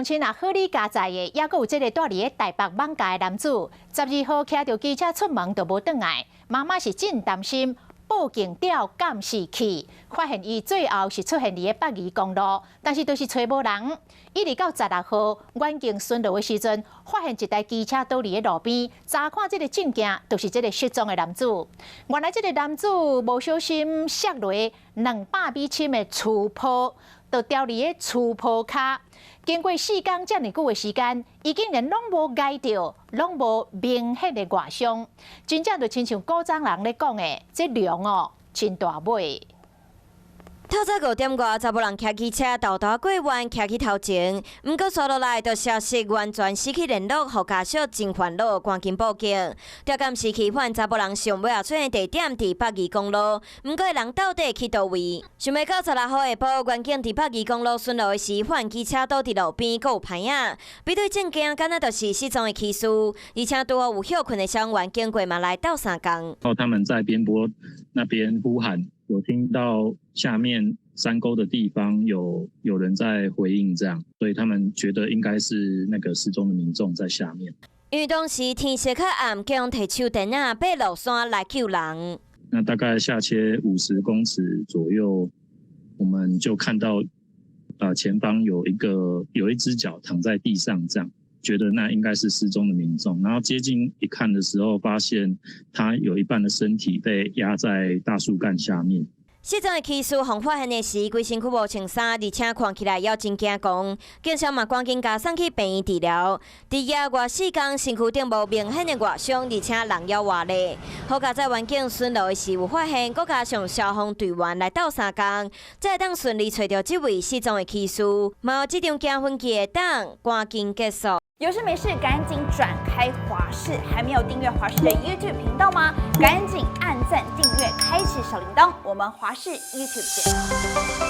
親啊，好李佳哉的，猶閣有這个蹛佇咧台北艋舺的男子，12號騎著機車出門就無轉來，媽媽是真擔心，報警調監視器，發現伊最後是出現佇咧北宜公路，但是就是揣無人。一直到16號，員警巡邏的時陣，發現一台機車倒佇咧路邊，查看這个證件，就是這个失蹤的男子。原來這个男子無小心摔落200米深的泗坡，就掉佇咧泗坡跤。經過4工遮爾久的時間，伊竟然攏無𠝹著，攏無明顯的外傷，真正就親像古早人咧講的，這龍哦真大尾。透早5點外，查埔人騎機車沓沓過彎，騎去頭前，毋過紲落來就消息完全失去聯絡，予家屬真煩惱，趕緊報警。調監視器發現查埔人上尾仔出現地點佇北宜公路，毋過人到底去佗位？想袂到16號下晡，員警佇北宜公路巡邏的時，發現機車倒佇路邊，閣有歹影。比對證件，敢若就是失蹤的騎士，而且拄好有歇睏的消防員經過嘛來鬥相共。後他們在邊坡那邊呼喊，有聽到下面山溝的地方有人在回應，這樣，所以他們覺得應該是那個失蹤的民眾在下面。因為當時天色較暗，警方提手電仔爬落山來救人。那大概下切50公尺左右，我們就看到，前方有一隻腳躺在地上，這樣覺得那應該是失蹤的民眾。然後接近一看的時候，發現他有一半的身體被壓在大樹幹下面。失蹤的騎士予發現的時，規身軀無穿衫，而且看起來猶真驚狂。警察嘛趕緊共送去病院治療。佇遐外4工，身軀頂無明顯的外傷，而且人猶活咧。好佳哉員警巡邏的時有發現，閣加上消防隊員來鬥相共，才會當順利揣著這位失蹤的騎士。嘛，這場驚魂記會當趕緊結束。有事沒事趕緊轉開華視，還沒有訂閱華視的 YouTube 頻道嗎？趕緊按讚、訂閱、開啟小鈴鐺，我們華視 YouTube 見。